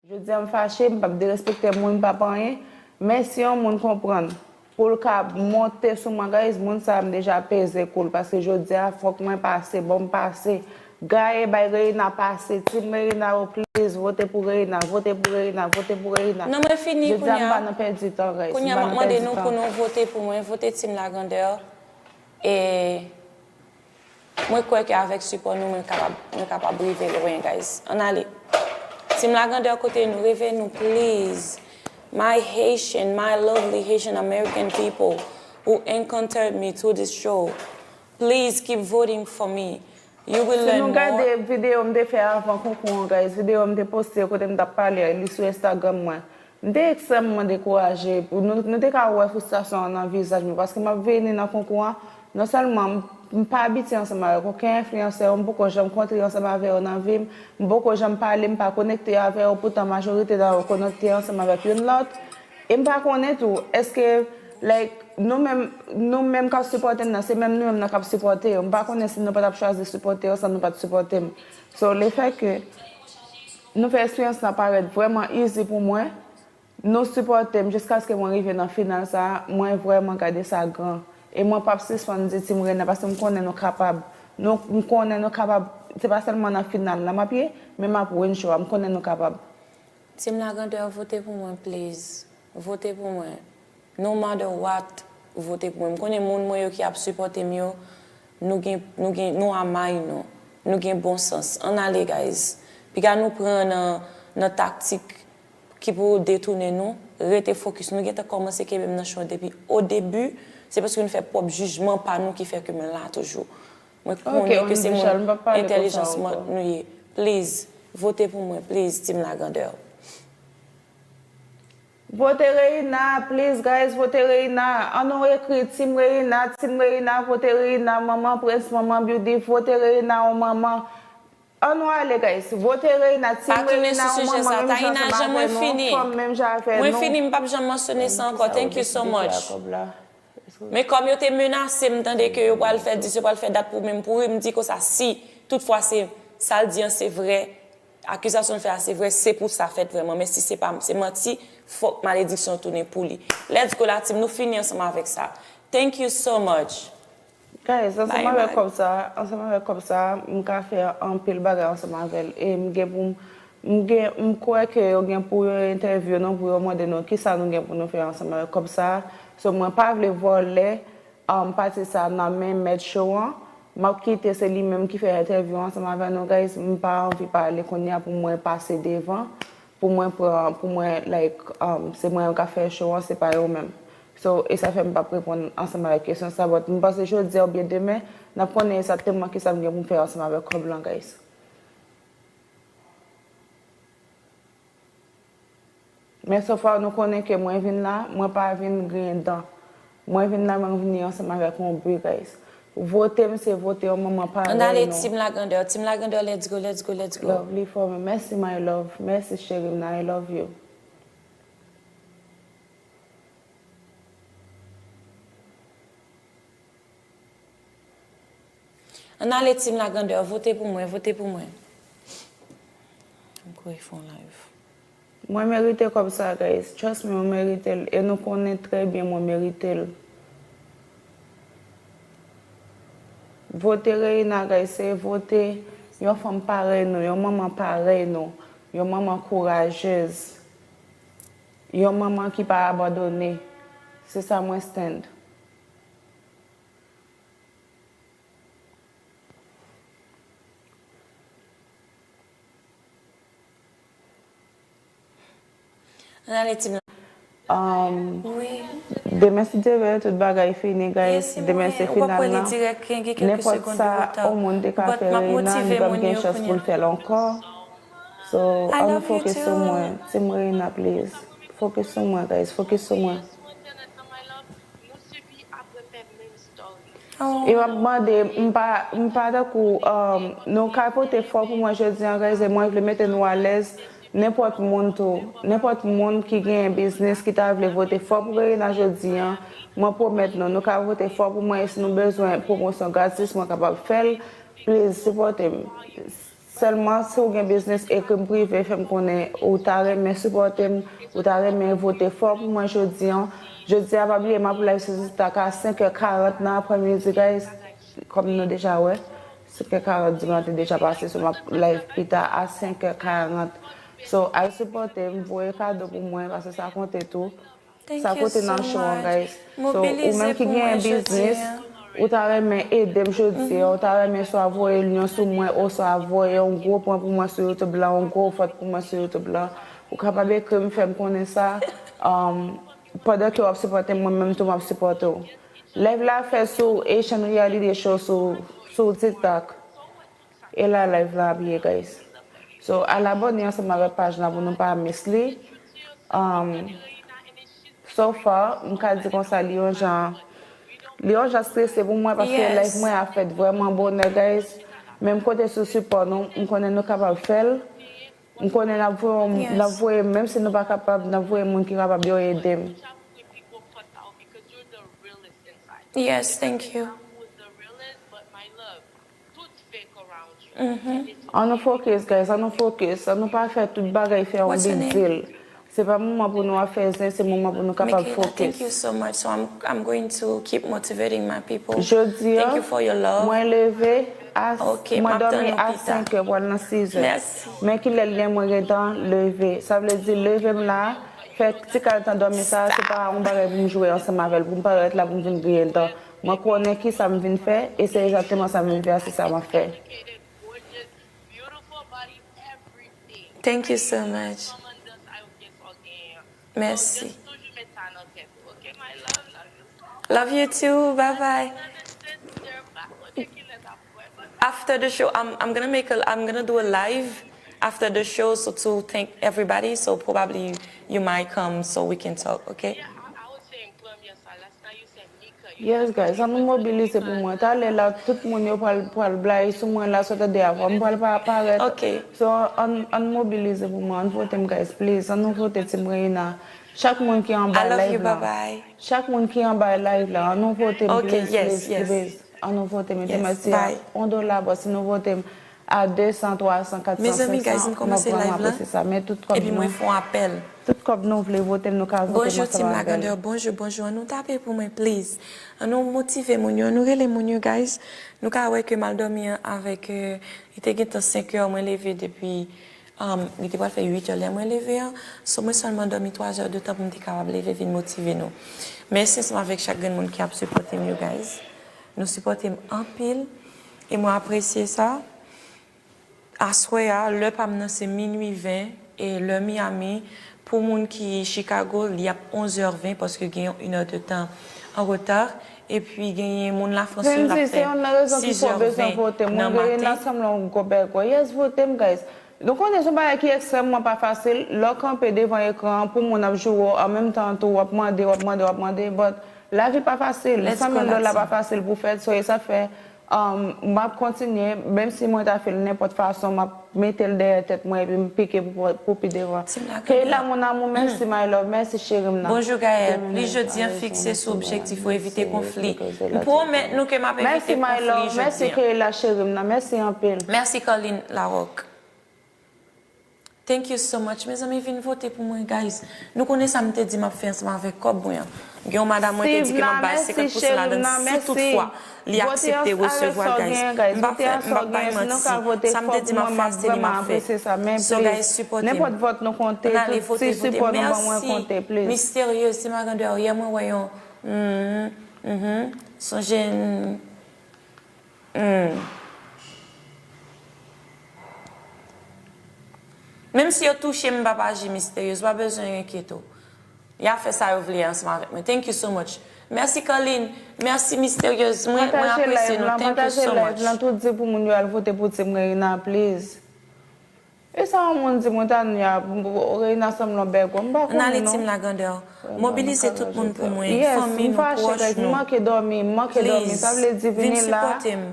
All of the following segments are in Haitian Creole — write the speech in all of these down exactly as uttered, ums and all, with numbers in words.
Jodi a m fache, m p ap derespekte moun, m p ap anyen. Men si yon moun konprann pou l ka monte sou mwen, guys, moun sa a m deja peze kou l. Paske jodi a, fòk mwen pase, bon, m pase. Gaye bay Reina pase. Team Reina yo, please, vote pou Reina, vote pou Reina, vote pou Reina. Non, mwen fini kounye a. Jodi a, m pa nan pèdi tan, guys. Kounye a, m ap mande nou pou nou vote pou mwen, vote Team Lagrandeur. E mwen kwè ke avèk sipò nou, mwen kapab, mwen kapab rive lwen, guys. Ann ale. Team Lagrandeur, kote nou, reve nou, please. My Haitian, my lovely Haitian American people who encountered me through this show, please keep voting for me. You will learn more. Si nou gade videyo m te fè avan konkou an, guys, videyo m te poste kote m t ap pale, li sou Instagram mwen. M te ekstrèmman dekouraje. Nou, nou te ka wè fristrasyon an nan vizaj mwen, paske m ap vini nan konkou an, non sèlman m, m pa abitye ansanm avèk okenn enfliyansè, m poko janm kontre ansanm avè yo nan vi m, m poko janm pale, m pa konekte avè yo, poutan majorite nan yo konekte ansanm avèk youn lòt. E m pa konnen tou, èske, like, nou menm, nou menm k ap sipòte m nan, se menm nou menm nan k ap sipòte yo. M pa konnen si nou pa t ap chwazi sipòte yo, san nou pa t sipòte m. So, le fè ke nou fè eksperyans lan parèt vrèman easy pou mwen, nou sipòte m jiskaske mwen rive nan final sa a, mwen vrèman gade sa gran. E mwen p ap sispann di Team Reina, paske m konnen nou kapab. Nou, m konnen nou kapab. Se pa sèlman nan final la m ap ye, men m ap win show a. M konnen nou kapab. Team Lagrandeur, vote pou mwen, please. Vote pou mwen. No matter what, vote pou mwen. M konnen moun mwen yo ki ap sipòte m yo, nou gen, nou gen, nou amay nou. Nou gen bon sans. Ann ale, guys. Piga nou pran nan, nan taktik ki pou detounen nou. Rete fokis. Nou gentan kòmanse kenbe m nan show an depi o debi. Se paske nou fè pwòp jijman pa nou ki fè ke mwen la toujou. Mwen konnen ke se moun entèlijans nou ye. Please, vote pou mwen, please, Team Lagrandeur. Vote Reina, please, guys, vote Reina. An nou ekri Team Reina, Team Reina, vote Reina, Manman Prince, Manman Beauty, vote Reina, on manman. An nou ale, guys, vote Reina, Team Reina, on manman, menm jan ansanm avè nou, fanm, menm jan avè nou. Mwen fini, m p ap janm mansyone sa ankò. Thank you so much. Men kòm yo te menase m, tande ke yo pral fè dis, yo pral fè dat pou mwen, m kouri, m di konsa, si toutfwa se sa l di an se vrè, akizasyon l fè a se vrè, se pou sa fèt vrèman. Men si se pa, se manti, fòk malediksyon an tounen pou li. Let's go la team, nou fini ansanm avèk sa. Thank you so much. Guys, ansanm avèk kòb sa, ansanm avèk kòb sa, m ka fè anpil bagay ansanm avè l. E m gen pou m M gen, m kwè ke yo gen pou yo entèvyou nou, pou yo mande nou kisa nou gen pou nou fè ansanm avèk kòb sa a. So, mwen pa vle vòlè, um, pati sa a nan men mèt show an. M ap kite se li menm ki fè entèvyou an ansanm avè nou, guys. M pa anvi pale kounye a pou mwen pase devan, pou mwen pran, pou mwen, like, um, se mwen menm k ap fè show an, se pa yo menm. So, e sa fè m p ap reponn ansanm avèk kesyon sa, but m panse jodi a oubyen demen, n ap konnen egzakteman kisa m gen pou m fè ansanm avèk kòb lan, guys. Men so far nou konnen ke mwen vin la, mwen pa vin griyen dan. Mwen vin la, mwen vini ansanm avèk yon bi, guys. Vote m, se vote yon manman parèy nou. Ann ale, Team Lagrandeur. Team Lagrandeur, let's go, let's go, let's go. Lovely for me. Mèsi, my love. Mèsi, cheri m nan. I love you. Ann ale, Team Lagrandeur, vote pou mwen, vote pou mwen. M kouri fè yon live. Mwen merite kòb sa, guys. Trust me, mwen merite l. E nou konnen trè byen mwen merite l. Vote Reina, guys, se vote yon fanm parèy nou, yon manman parèy nou, yon manman kourajez, yon manman ki pa abandone. Se sa mwen stand. Ann ale, Team la. Um, wi. Demen, si Dye vle, tout bagay fini, guys. Demen se final lan. Nenpòt sa yon moun te ka fè Reina, li p ap gen chans pou l fè l ankò. So, ann nou fokis sou mwen. Team Reina, please. Fokis sou mwen, guys. Fokis sou mwen. E w ap mande, m pa, m pa tankou, um, nou ka vote fò pou mwen jodi an, guys, e mwen vle mete nou alèz, nenpòt moun tou, nenpòt moun ki genyen biznis ki ta vle vote fò pou Reina jodi an, mwen pwomèt nou, nou ka vote fò pou mwen, e si nou bezwen pwomosyon gratis, mwen kapab fè l, please, sipòte m. Sèlman si w gen biznis, ekri m prive, fè m konnen ou ta renmen sipòte m, ou ta renmen vote fò pou mwen jodi an. Jodi a, pa bliye, m ap live sou TikTok a senk è karant nan aprèmidi, guys. Kòm nou deja wè, senk è karant di maten deja pase, so m ap live pita a senk è karant. So, al sipòte m, voye kado pou mwen, paske sa konte tou. Sa konte nan show an, guys. So, ou menm ki genyen biznis, ou ta renmen ede m jodi a, ou ta renmen swa voye lyen sou mwen, oswa voye yon gwo pwen pou mwen sou YouTube la, yon gwo vòt pou mwen sou YouTube la, ou kapab ekri m, fè m konnen sa. Um, pandan ke w ap sipòte m, mwen menm tou m ap sipòte w. Live la fèt sou Haitian Reality Show sou, sou TikTok. E la live la ap ye, guys. So, al abòne ansanm avèk paj la pou nou pa miss li. Um, so far, m ka di konsa, li yon jan, li yon jan strese pou mwen, paske live mwen a fèt vrèman bonè, guys. Men m konte sou sipò nou, m konnen nou kapab fè l. M konnen n ap voye, n ap voye, menm si nou pa kapab, n ap voye moun ki kapab yo ede m. Yes, thank you. An nou focus, guys, an nou focus. An nou pa fè tout bagay fè yon big deal. Se pa moman pou nou ap fè zen, se moman pou nou kapab focus. Thank you so much. So I'm, I'm going to keep motivating my people. Jodi a, Thank you for your love. Mwen leve a, Ok, mwen m ap tann dòmi ou a pita. Senk è pou al nan sis è. Mèsi. Men kilè l gen mwen gentan leve. Sa vle di leve m la, fè ti kal tan dòmi sa, se pa yon bagay pou m jwe ansanm avè l, pou m parèt la, pou m vin griyen l tan. Mwen konnen kisa m vin fè, e se egzakteman sa m vin fè a, se sa m ap fè. Thank you so much. Merci. Love you too. Bye bye. After the show, I'm, I'm gonna make a, I'm gonna do a live after the show, so to thank everybody. So probably you, you might come so we can talk, okay? Yes, guys, an nou mobilize pou mwen. Talè la, tout moun yo pral, pral blayi sou mwen la, sot de avwa. M pral pa parèt. Ok. So, an, an mobilize pou mwen. An vote m, guys, please. An nou vote Team Reina. Chak moun ki anba I love you. Live la. Bye bye. Chak moun ki anba live la, an nou vote m, Ok, please, yes, please, yes. Please. An nou vote m, Yes, mèsi bye. A yon dola, bon, si nou vote m a de san, twa san, kat san, Mezanmi, senk san, guys, m kòmanse m ap vrèman live la. Apresye sa. Men tout kòb Epi nou, mwen fè yon apèl. Tout kòb nou vle vote m, nou ka vote m Bonjou, ansanm Team avè l. Lagandè. Bonjou, bonjou. An nou tape pou mwen, please. An nou motive moun yo, an nou rele moun yo, guys. Nou ka wè ke m al dòmi an avèk, euh, li te gentan senk è, mwen leve depi, um, li te pral fè uit è lè mwen leve an. So, mwen sèlman dòmi twa zè de tan pou m te kapab leve vin motive nou. Mèsi ansanm avèk chak grenn moun ki ap sipòte m yo, guys. Nou sipòte m anpil e mwen apresye sa. Aswè a, lè pa m nan se minui ven, e lè Miami, pou moun ki Chicago, li ap onz è ven, paske gen yon inè de tan an reta. Epi genyen moun Lafrans yo, l ap fè sis è ven nan maten. Mwen gen nan sanm lan yon gwo bèl gwo. Yes, vote m, guys. Nou konnen se yon bagay ki ekstrèmman pa fasil. Lè w kanpe devan ekran an, pou moun ap joure w, an menm tan tou, w ap mande, w ap mande, w ap mande. But, lavi pa fasil. San mil dola pa fasil pou fèt, so e sa fè, um, m ap kontinye, menm si mwen ta fè l nenpòt fason, m ap mete l dèyè tèt mwen epi m pike pou, pou pi devan. Keyla, mon amour, mèsi, my love, mèsi, cheri m nan. Bonjou, Gaëlle. Plis jodi an, fikse sou objektif ou, evite konfli. M pwomèt nou ke m ap evite konfli jodi an. Mèsi, my love, mèsi, Keyla, cheri m nan, mèsi anpil. Mèsi, Carline Larocque. Thank you so much. Mezanmi, vin vote pou mwen, guys. Nou konnen sa m te di m ap fè ansanm avèk kòb mwen an. Gen yon madanm mwen te di ke m ap bay senkant pousan ladan l si toutfwa li aksepte resevwa, guys. M p ap fè, m p ap bay manti. Sa m te di m ap fè a, se li m ap fè. So, guys, sipòte m. Ann ale vote, vote. Mèsi. Misteryez, se magandè, yè mwen wè yon, mm, mm, sonje, mm, Hmm. Menm si yo touche m, m p ap aji misteryez, ou pa bezwen enkyete w. Y ap fè sa yo vle ansanm avèk mwen. Thank you so much. Mèsi, Carline. Mèsi, misteryez. Mwen, mwen apresye nou. Thank you so much. Pataje live lan, tout di pou moun yo al vote pou Team Reina, please. E sa yon moun di mwen, Tania, Reina sanble yon bègò, m pa konnen non. Ann ale Team Lagandè. Mobilize tout moun pou mwen, fanmi nou, pwòch nou. M manke dòmi, m manke dòmi. Sa vle di vini la,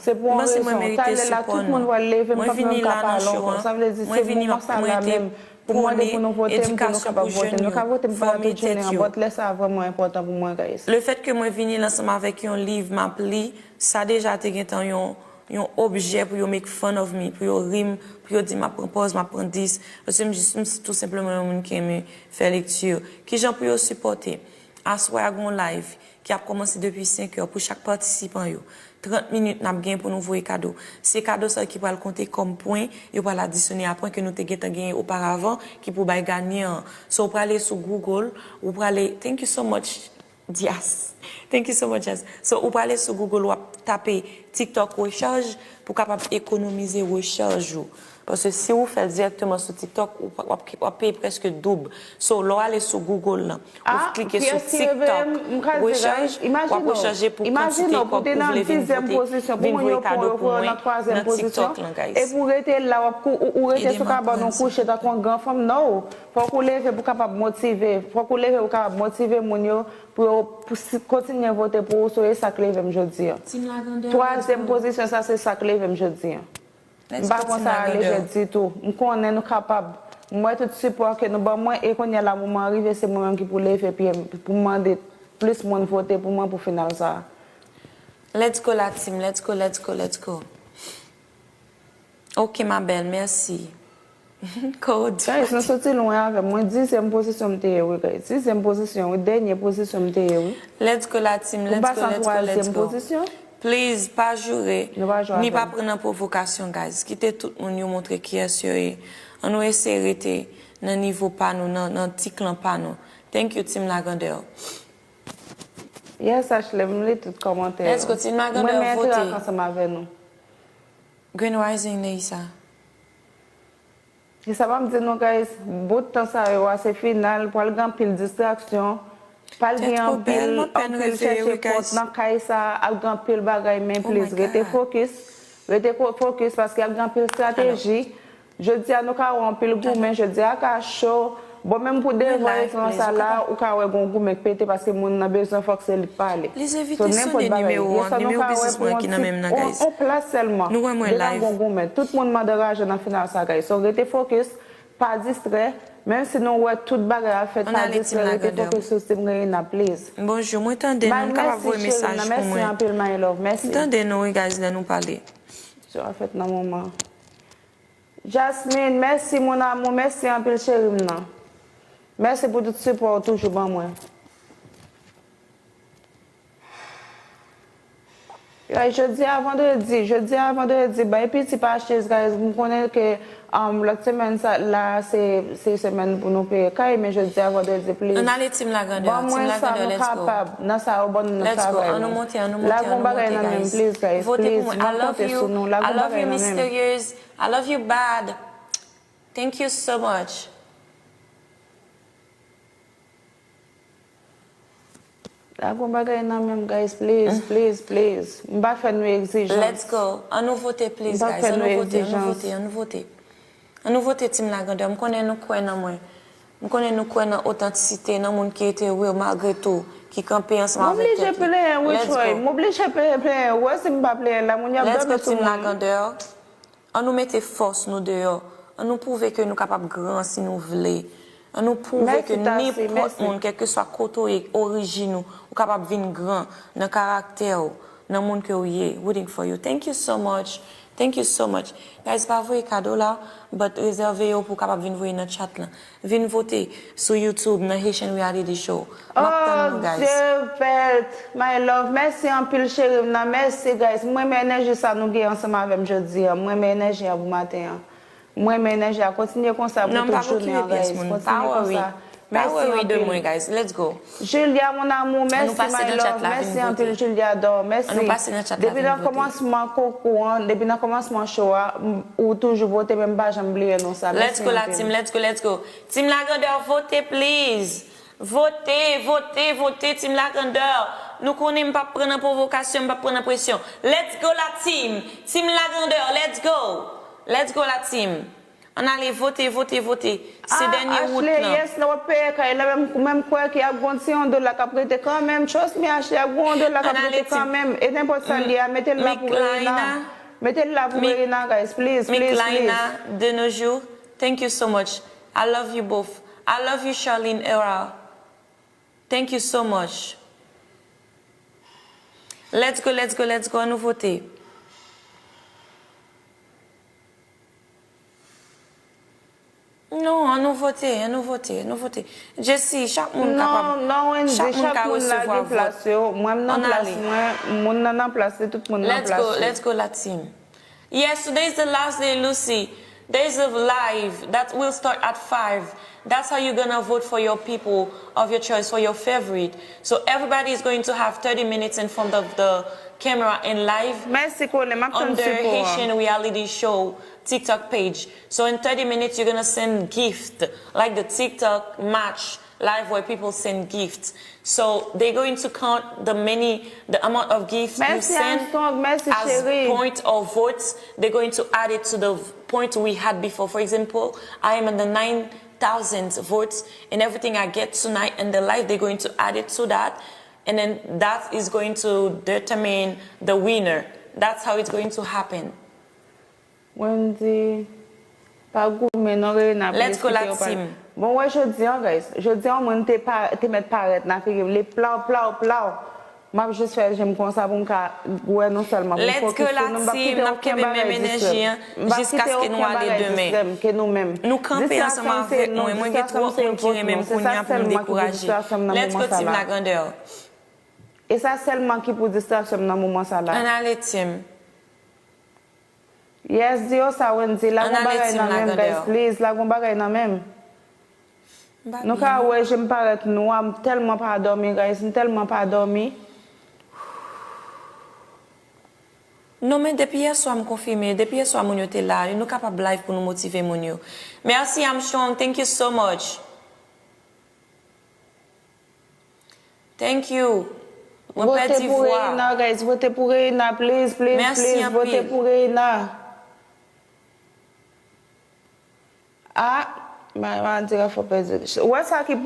se pou yon rezon. Talè la, tout moun pral leve, m p ap menm ka pale ankò. Sa vle di se moman sa la menm pou mande pou nou vote m, pou nou kapab vote m. Nou ka vote m pandan tout jounen an, but lè sa a vrèman enpòtan pou mwen, guys. Lefètke mwen vini la ansanm avèk yon liv m ap li, sa deja te gentan yon yon objè pou yo make fun of me, pou yo ri m, pou yo di m ap pran pòz, m ap pran dis, paske m jis, m tou senpleman yon moun ki renmen fè lekti. Kijan pou yo sipòte? Aswè a gen yon live ki ap kòmanse depi senk è pou chak patisipan yo. Trant minit n ap gen pou nou voye kado. Se kado sa yo ki pral konte kòm pwen, yo pral adisyone a pwen ke nou te gentan genyen oparavan ki pou bay ganyan an. So, ou prale sou Google, ou prale, thank you so much, Dias. Thank you so much, Dias. So, ou prale sou Google, w ap tape TikTok rechaj pou kapab ekonomize rechaj ou. Paske si ou fè l dirèkteman sou TikTok, ou pa- w ap, w ap peye prèske doub. So, lè w ale sou Google lan, ou Ah, klike sou pyès ki revele m, m ka TikTok di, rechaj, guys, imajine w, imajine w pou w te nan dizyèm pozisyon, pou moun yo pran w, yo pran w nan twazyèm pozisyon, e pou w rete la, w ap kou- ou, ou rete sou kabann ou kouche tankou yon gran fanm, no. Fòk ou leve pou kapab motive, fòk ou leve pou kapab motive moun yo, pou yo pou si- kontinye vote pou ou, so e sa k leve m jodi a. Twazyèm pozisyon sa, se sa k leve m jodi a. M pa pran sa a lejè ditou. M konnen nou kapab. M wè tout sipò ke nou ban mwen, e kounye a la moman an rive, se mwen menm ki pou leve pye m, pou m mande plis moun vote pou mwen pou final sa a. Let's go la team, let's go, let's go, let's go. Ok ma belle, merci. Code. Guys, nou soti lwen avè m. Mwen dizyèm pozisyon m te ye wi, guys. Dizyèm pozisyon wi, dènye pozisyon m te ye wi. Let's go la team, Pou m let's pase go, an let's go, let's twazyèm go. Pozisyon. Please, pa joure, Nou pa jwe ni avè pa m. Pran nan pwovokasyon, guys. Kite tout moun yo montre kiyès yo ye. An nou eseye rete nan nivo pa nou, nan, nan ti klan pa nou. Thank you, Team Lagandè. Yes, Ashley, m li tout kòmantè Let's yo. go, Team Lagandè, Mwen renmen vote. Enterak ansanm avè nou. Grand Rising, Neissa. E sa pa m di nou, guys, bout tan sa yo a, se final, pral gen anpil distraksyon, pral gen Tèt twò bèl, anpil, mwen pèn anpil reveye, chèche wi, kont guys. Nan kay sa a, ap gen anpil bagay, men Oh please, my rete God. Focus, rete ko- focus, paske ap gen anpil strateji. Jodi a, nou ka wè anpil goumen, jodi a ka cho. Bon, menm pou devan live, ekran please, sa ou la, kapab- ou ka wè gon goumen k pete, paske moun nan bezwen fòk se li k pale. Please, evite So, nenpòt sonnen bagay. nimewo Yes, an, sa nou nimewo ka wè biznis pou mwen yon ki nan ti- men m nan, on- guys. on plas sèlman. Nou wè mwen Deja live. gon goumen. Tout moun mande raje nan final sa, guys. So, rete focus, pa distrè. Menm si nou wè tout bagay ap fèt, Ann pa ale, distrè, Team rete Lagandè. Focus sou Team Reina, please. Bonjou, mwen tande nou, Mal, nou kapab mèsi, voye cheri, mesaj nan, pou mèsi mwen. Anpil, my love, mèsi. M tande nou, wi, guys, lè nou pale. Sa ap fèt nan moman. Jasmine, mèsi, mon amour, mèsi anpil, cheri m nan. Mèsi pou tout sipò ou toujou ban mwen. Guys, jodi a vandredi, jodi a vandredi, bay piti pa chèz, guys. M konnen ke um, lòt semèn sa la, se se semèn pou nou peye kay, men jodi a vandredi, please. Ann ale, Team Lagandè, Ban Team mwen sa Lagandè, nou let's go. Kapab, nan sa yo ban nou nan Let's go, travay ann nou nou. Monte, ann nou Monte, Lage yon ann nou bagay Monte, nan men m, guys. Please, guys, Vote please. Pou mwen, Mwen I love konte you, sou nou. Lage I yon love bagay you, nan men m. Mysterious, I love you, Bad. Thank you so much. Lage yon bagay nan men m, guys, please, please, please. M pa fè nou egzijans. Let's go. Ann nou vote, please, M pa guys. fè Ann nou nou vote, ann nou egzijans. Vote, ann nou vote. Ann nou vote, Team Lagandè. M konnen nou kwè nan mwen. M konnen nou kwè nan otantisite, nan moun ki rete real malgre tou, ki kanpe ansanm M avèk oblije tèt li. Plenyen, wi, Let's Troy. go. M oblije plenyen, plenyen. Ou wè si m pa plenyen la, moun y ap Let's dòmi go, sou Team mwen. Lagandè. Ann nou mete fòs nou deyò. Ann nou pwouve ke nou kapab gran si nou vle. Ann nou pwouve Mèsi, ke Tassi, nenpòt mèsi. Moun, kèlkeswa kote w ye, orijin ou, ou kapab vin gran nan karaktè w, nan moun ke w ye. Rooting for you. Thank you so much. Thank you so much. Guys, pa voye kado la, but rezève yo pou w kapab vin voye nan chat lan. Vin vote sou YouTube, nan Haitian Reality Show. M ap tann nou, Oh, guys. Dieu bête, my love. Mèsi anpil, cheri m nan. Mèsi, guys. Mwen renmen enèji sa nou gen ansanm avè m jodi a. Mwen renmen enèji a pou maten an. Mwen renmen enèji a. Kontinye konsa pou Non, m pa tout jounen okipe an, pyès guys. Moun. Pa Kontinye worry. Konsa. Pa Mèsi worry de anpil. Mwen, guys. Let's go. Julia, mon amour, Ann nou mèsi, pase my nan chat love, la, mèsi vin anpil, vote. Julia Dor, mèsi. Ann nou pase nan chat la, Depi vin nan vote. Kòmansman koko an, depi nan kòmansman show a, m- ou toujou vote, men m pa janm bliye non sa. Let's Mèsi go la anpil. Team, let's go, let's go. Team Lagandè, vote, please. Vote, vote, vote, Team Lagandè. Nou konnen m p ap pran nan pwovokasyon, m p ap pran nan presyon. Let's go la team. Team Lagandè, let's go. Let's go la team. Ann ale vote, vote, vote. Se dènye wout Ashley, lan. Yes, lè w ap peye kay la, men m kwè ke ap gon ti yon dola k ap rete kanmenm. Trust me, Ashley, ap gon yon dola k ap Ann ale rete kanmenm. E nenpòt sa l ye a, mete l la pou Miklaina. Reina. Mete l la pou Reina, guys. Please, please, Miklaina please. De nos jours, thank you so much. I love you both. I love you, Charlene Era. Thank you so much. Let's go, let's go, let's go. Ann nou vote. Non, an nou vote, an nou vote, an nou vote. Jesse, chak moun kapab, Non, non, Wendy, chak moun chak ka moun la resevwa gen plas vòt. yo. Mwen, m nan Ann plas ale. mwen, moun nan nan plas li, tout moun nan Let's plas go, li. Let's go, la team. Yes, today is the last day, Lucy. There is a live that will start at five. That's how you're gonna vote for your people of your choice, for your favorite. So everybody is going to have thirty minutes in front of the camera and live Mèsi, Kole, m ap tann on the sipò a. Haitian Reality Show TikTok page. So in thirty minutes, you're gonna send gift, like the TikTok match live where people send gifts. So they're going to count the many, the amount of gifts you Mèsi, send Armstrong, mèsi, as cheri. Point of votes. They're going to add it to the point we had before. For example, I am in the nine thousand votes, and everything I get tonight in the live, they're going to add it to that, and then that is going to determine the winner. That's how it's going to happen. Wendy, pa goumen non, Reina, Let's please, go, la kite yo pale. Team. Bon, wè, jodi an, guys, jodi an, mwen te, pa, te mèt parèt nan figi m, li plaw, plaw, plaw. M ap jis fè je m konsa pou m ka wè nou sèlman, pou m Let's fokis go, sou la nou. M p ap Team, kite n ap kenbe okenn menm bagay enèji distrè m. an, M p ap kite jiskaske okenn nou ale bagay demen. Distrè m ke nou menm. Nou kanpe ansanm Distraksyon se avèk yo mwen, pou mwen nou. gen twòp Distraksyon se moun yo ki pou renmen nou. m Se kounye sa a pou m sèlman ki pou dekouraje. distraksyon m nan Let's go, moman sa Team la. Lagandè. E sa sèlman ki pou distraksyon m nan moman sa la. Ann ale, Team. Yes, di yo sa, Wendy. Lage yon Ann ale, bagay Team nan menm, Lagandè. Guys, please. Lage yon bagay nan menm. M pa Nou ka byen, non. Wè je m parèt nwa, m tèlman pa dòmi, guys, m tèlman pa dòmi. Non, men depi yèswa m konfime, depi yèswa moun yo te la, nou kapab live pou nou motive moun yo. Mèsi, Armstrong, thank you so much. Thank you. Mwen Vote pèdi pou vwa. Reina, guys. Vote pou Reina, please, please, Mèsi please. Vote anpil. Pou Reina. Ah, ma, ma di la fò pèdi. Wè sa ki